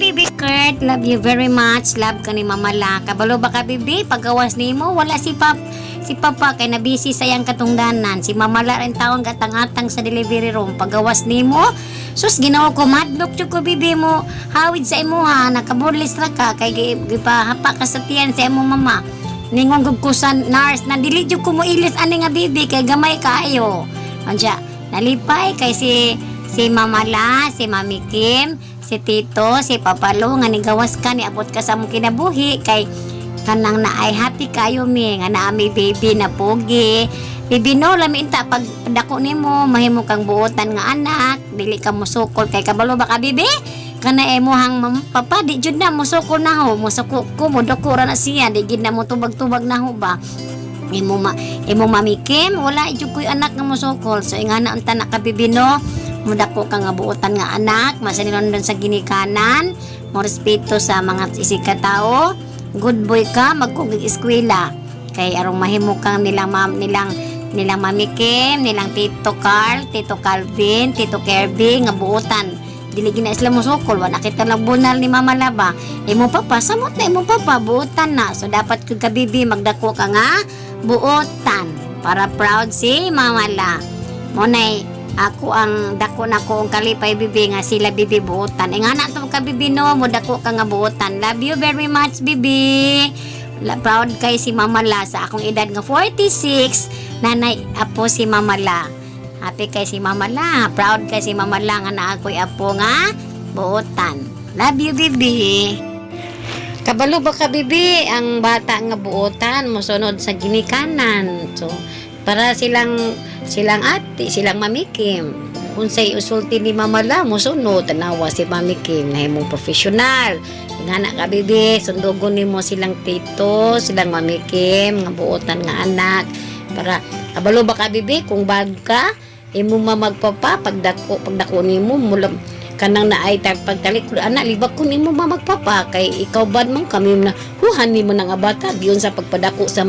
Baby Kurt. Love you very much. Love ka ni Mama La. Kabalo ba ka, bibi? Pagawas nimo, wala si Papa kay na busy sa iyang katungdanan. Si Mama La rin tawon gatang-atang sa delivery room. Pagawas nimo, sus, Ginoo ko, madlok jud ko, bibi, mo hawid sa imuha, nakaburlis ra ka kay gipahapa ka sa tiyan sa imong mama. Ningon gud ko sa nurse na dili jud ko moilis ani nga bibi kay gamay kaayo. Unya, nalipay kay si Mama La, si Mami Kim, si Tito, si Papa Lo nga nigawas ka, niabot ka sa among kinabuhi kay kanang naay happy kayo mi nga naa mi baby na pogi. Bibi no, lami inta pag dako nimo, mahimo kang buotan nga anak, dili ka musukol kay kabalo ba ka, bibi? Kana imuhang papa di jud na musukol na ho, musuko ko modako ra na siya, di gid na mo tubag-tubag na ho ba. Imo Mami Kim, wala jud koy anak nga mosukol. So ingana unta na ka, bibi no, mudako ka nga buotan nga anak, masinulondon sa ginikanan, mo respeto sa mga isig ka tao, good boy ka, magkugig eskwela. Kay arong mahimo kang nilang mam nilang nilang Mami Kim, nilang Tito Carl, Tito Calvin, Tito Kirby nga buotan. Dili gina sila mosukol, wala kita lang bunal ni Mama Laba. Imo papa, samot na imo papa, buotan na. So dapat kag kabibi magdako ka nga buotan para proud si Mama La. Mo nay ako ang dako na ko ang kalipay, bibi, nga sila bibi buotan. E nga na to ka, bibi no, mo dako ka nga buotan. Love you very much, bibi. Proud kay si Mama La sa akong edad nga 46, nanay apo si Mama La. Happy kay si Mama La. Proud kay si Mama La nga naa ko'y apo nga buotan. Love you, bibi. Kabalo ba ka, bibi, ang bata nga buotan mosunod sa ginikanan. So para silang silang ate, silang Mami Kim. Unsay usulti ni Mama La, mosunod. Tanawa si Mami Kim, nahimong professional. Ingana ka, bibi, sundugon nimo silang tito, silang Mami Kim, nga buotan nga anak. Para kabalo ba ka, bibi, kung bad ka, imo mamagpapa pagdako nimo mula kanang naay tag pagtalikod ana libak ko nimo mamagpapa kay ikaw bad man kami na huhan nimo na nga bata giyon sa pagpadako sa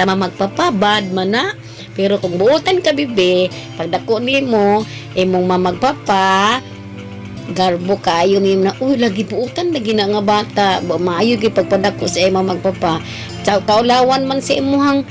mamagpapa bad man na. Pero kung buotan ka, bibi, pagdako nimo imong mamagpapa garbo kaayo nimo na, "Uy, lagi buotan lagi na nga bata ba, maayo gyud pagpadako sa imong magpapa." Sa kaulawan man sa imuhang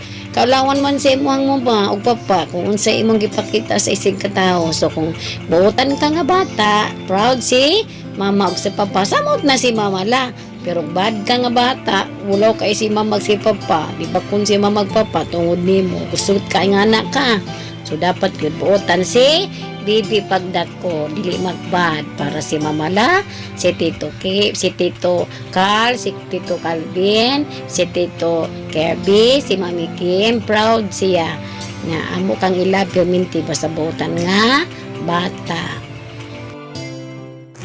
mama ug papa kung unsa imong gipakita sa isig ka tawo. So kung buotan ka nga bata, proud si mama ug si papa, samot na si Mama La. Pero bad ka nga bata, wala kay si mama ug si papa, di ba kun si mama ug papa tungod nimo gusot ka nga anak ka. So dapat gyud buotan si bibi pagdako, dili magbad, para si Mama La, si Tito Kip, si Tito Carl, si Tito Calvin, si Tito Kirby, si Mami Kim, proud siya nga amo kang i-love perminti basta buotan nga bata.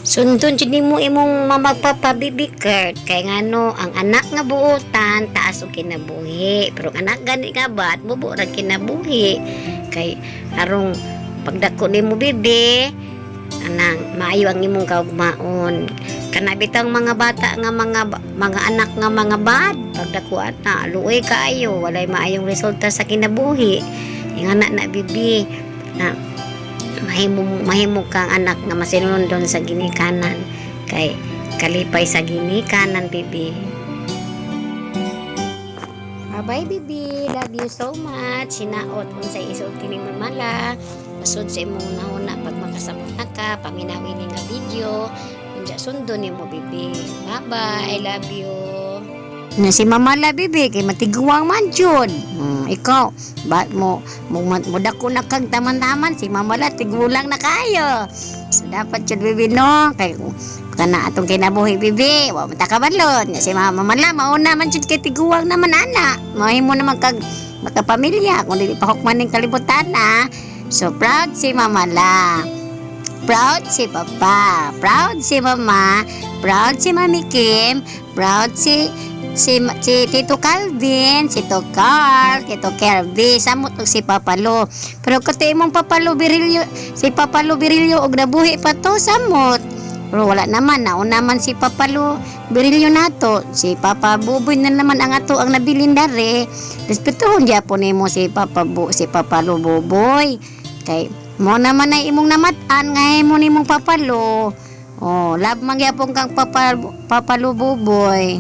Sundon jud nimo imong mamagpapa, Bibi Kurt, kay ngano ang anak nga buotan taas og kinabuhi, pero ang anak gani nga bad mubo ra kinabuhi. Kay arong pagdako nimo, bibi, anang maayo ang imong kaugmaon. Kana bitang mga bata nga mga anak nga mga bad pagdako ata luoy kaayo, walay maayong resulta sa kinabuhi. Ingana na, bibi, na mahimo mahimo kang anak nga masinulondon sa ginikanan kay kalipay sa ginikanan, bibi. Bye-bye, bibi. Love you so much. Hinaot unsay isulti ni Mama La masud sa imong hunahuna pag makasabot na ka, paminawi ni nga video. Unya sundon nimo, bibi. Bye-bye. I love you. Na si Mama La, bibi, kay matiguang man jud. Ikaw, ba mo dako na kag taman-taman, si Mama La tigulang na kayo. So dapat jud, bibi no, kay kana atong kinabuhi, bibi, wa man ta kabalo. Nya si Mama La mauna man jud kay tiguang naman ana. Mahimo naman kag makapamilya kung dili pa hukman ning kalibutan na. So proud si Mama La. Proud si Papa, proud si Mama, proud si Mami Kim, proud si Tito Calvin, si Tito Carl, Tito Kirby, samot og si Papa Lo. Pero kati imong Papa Lo Birilyo, si Papa Lo Birilyo og nabuhi pa to, samot. Pero wala naman, nauna man si Papa Lo Birilyo nato, si Papa Buboy na naman ang ato ang nabilin dare. Respetuhon gyapon nimo si Papa Lo Buboy. Kay mo naman ay imong namat-an nga imo nimong Papa Lo. Oh, love man gyapon kang papa, Papa Lububoy.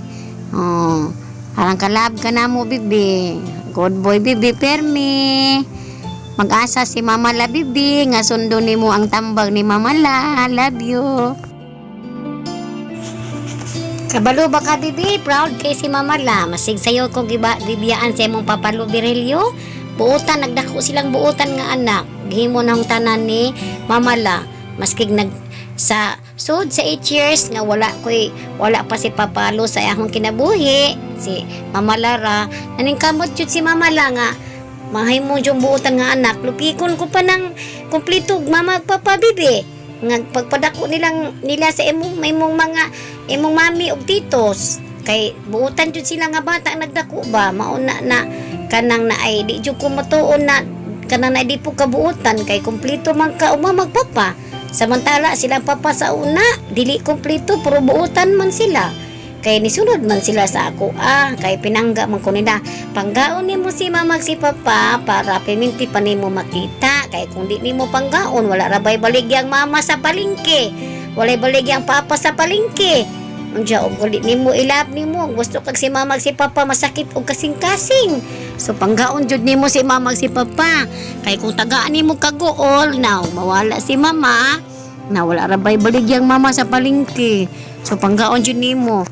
Oh, harang ka love ka na mo, bibi. Good boy, bibi, permi. Mag-asa si Mama La, bibi, nga sundo nimo ang tambag ni Mama La. Love you. Kabalo ba ka, bibi? Proud kay si Mama La. Masig sayo ko giba, gibiyaan sa imong Papa Lubirilio. Buutan, nagdako silang buutan nga anak. Gihimo ng tanan ni Mama La. Maskig nag sa sud sa 8 years nga wala koy wala pa si Papalo sa akong kinabuhi si Mama Lara, naningkamot jud si Mama La nga mahimo jud buutan nga anak. Lupikon ko pa ng kumpleto og mama ug papa, bibi, nga pagpadako nilang nila sa imong imong mga imong mami ug titos, kay buutan jud sila nga bata ang nagdako ba. Mauna na kanang na ay di jud ko matuon na kanang na di po kabuutan kay kumpleto man ka og mama ug papa. Samantala sila papa sa una dili kumpleto, pero buutan man sila kay nisunod man sila sa ako, ah, kay pinangga man ko nila. Panggaon nimo si mama ug si papa para piminti pa nimo makita, kay kung di nimo panggaon, wala ra bay baligyang mama sa palengke, walay baligyang papa sa palengke. Unja og di nimo i-love nimo, gusto kag si mama ug si papa masakit og kasing-kasing. So panggaon jud nimo si mama ug si papa, kay kung tagaan nimo kaguol now, mawala si mama na, wala ra bay baligyang mama sa palengke. So panggaon jud nimo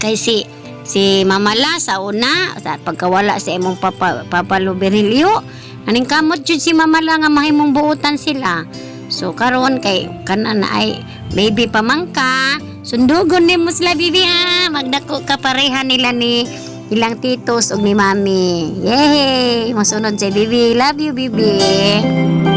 kay si si Mama La sa una, sa pagkawala sa imong papa, Papa Luberilio, aning kamot jud si Mama La nga mahimong buutan sila. So karon kay kana na ay baby pa man ka, sundugon nimo sila, bibi, ha. Magdako ka pareha nila ni ilang titos ug ni mami. Yay, masunod sa bibi. Love you, bibi.